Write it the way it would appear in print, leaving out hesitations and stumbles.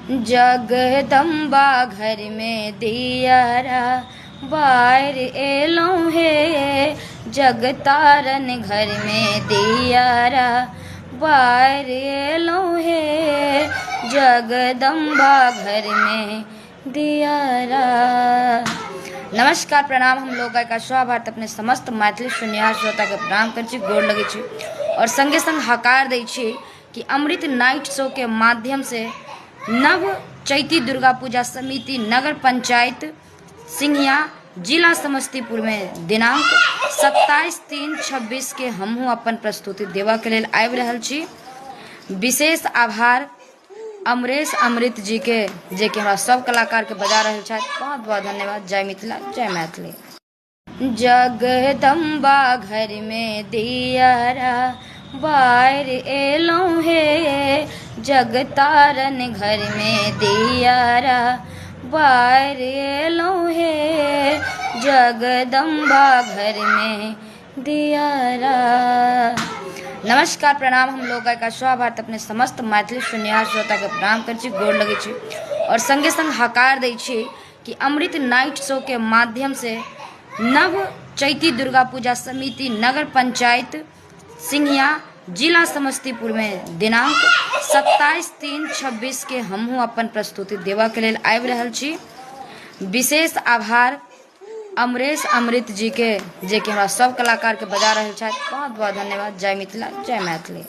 जगदम्बा घर में दियरा बार एलहुँ हे, जगतारन घर में दियरा बार एलहुँ हे, जगदम्बा घर में दियरा। नमस्कार प्रणाम। हम लोग गायिका शोभा भारती अपने समस्त मैथिली सुनिहार श्रोता के प्रणाम करै छी, गोर लगै छी और संगे संग हकार दै छी कि अमृत नाइट शो के माध्यम से नव चैती दुर्गा पूजा समिति नगर पंचायत सिंघिया जिला समस्तीपुर में दिनांक 27/3/26 के हमहूँ अपन प्रस्तुति देबऽ के लेल आबि रहल छी। विशेष आभार अमरेश अमृत जी के, जे कि हमरा सब कलाकार के बजा रहल छथि। बहुत बहुत धन्यवाद। जय मिथिला, जय मैथिली। जगदम्बा घर में दियरा बार एलहुँ हे, जगतारन घर में दियरा बार एलहुँ हे, जगदम्बा घर में दियरा। नमस्कार प्रणाम। हम लोग गायिका शोभा भारती अपने समस्त मैथिली सुनिहार श्रोता के प्रणाम करै छी, गोर लगै छी और संगे संग हकार दै छी कि अमृत नाइट शो के माध्यम से नव चैती दुर्गा पूजा समिति नगर पंचायत सिंघिया जिला समस्तीपुर में दिनांक 27/3/26 के हमहूँ अपन प्रस्तुति देबऽ के लेल आबि रहल छी। विशेष आभार अमरेश अमृत जी के, जे कि हमरा सब कलाकार के बजा रहल छथि। बहुत बहुत धन्यवाद। जय मिथिला, जय मैथिली।